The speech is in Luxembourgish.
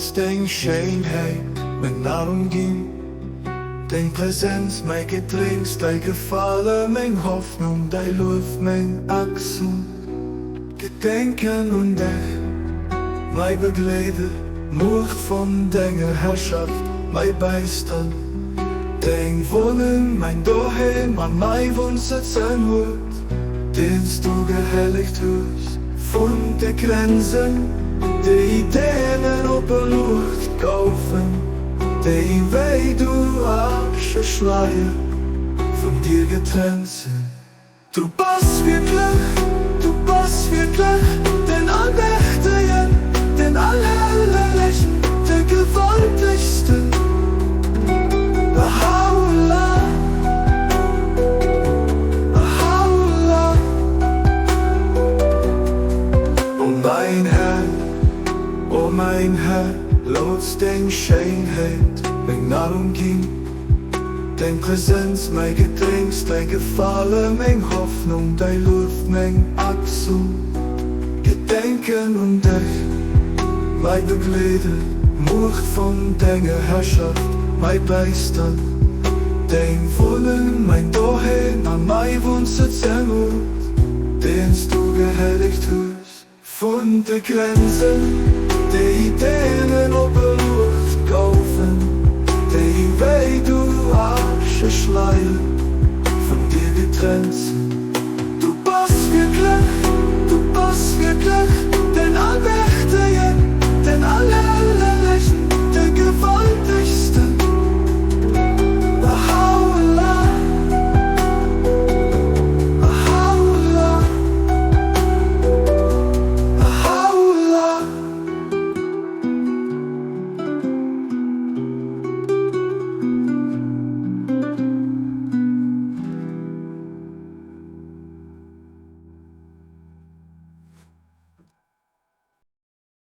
Looss deng Schéinheet meng Nahrung ginn, deng Präsenz mäi Gedrénks, däi Gefale meng Hoffnung, däi Luef meng Achsel. Gedenken un dech, mäi Begleeder, d'Muecht vun denger Herrschaft, mäi Bäistand, deng Wunneng, mäin Doheem a mäi Wunnsëtz en Uert, deen s du gehellegt hues. Vun de Grenzen, déi deenen oppe Luucht goufen, déi wéi du Ascheschleier vun dir getrennt sinn. Du bass wierklech, du bass wierklech den Allmächtegen, den Allherrlechen, de Gewaltegsten. Baha'u'llah, Baha'u'llah. O mäin Här, o mäin Här, looss deng Schéinheet meng Nahrung ginn. Deng Präsenz mäi Gedrénks, däi Gefale meng Hoffnung, däi Luef meng Achsel. Gedenken un dech, mäi Begleeder, d'Muecht vun denger Herrschaft, mäi Bäistand, deng Wunneng, mäin Doheem a mäi Wunnsëtz en Uert, deen s du gehellegt hues. Vun de Grenzen, déi deenen oppe Luucht goufen, déi wéi du Ascheschleier vun dir getrennt sinn.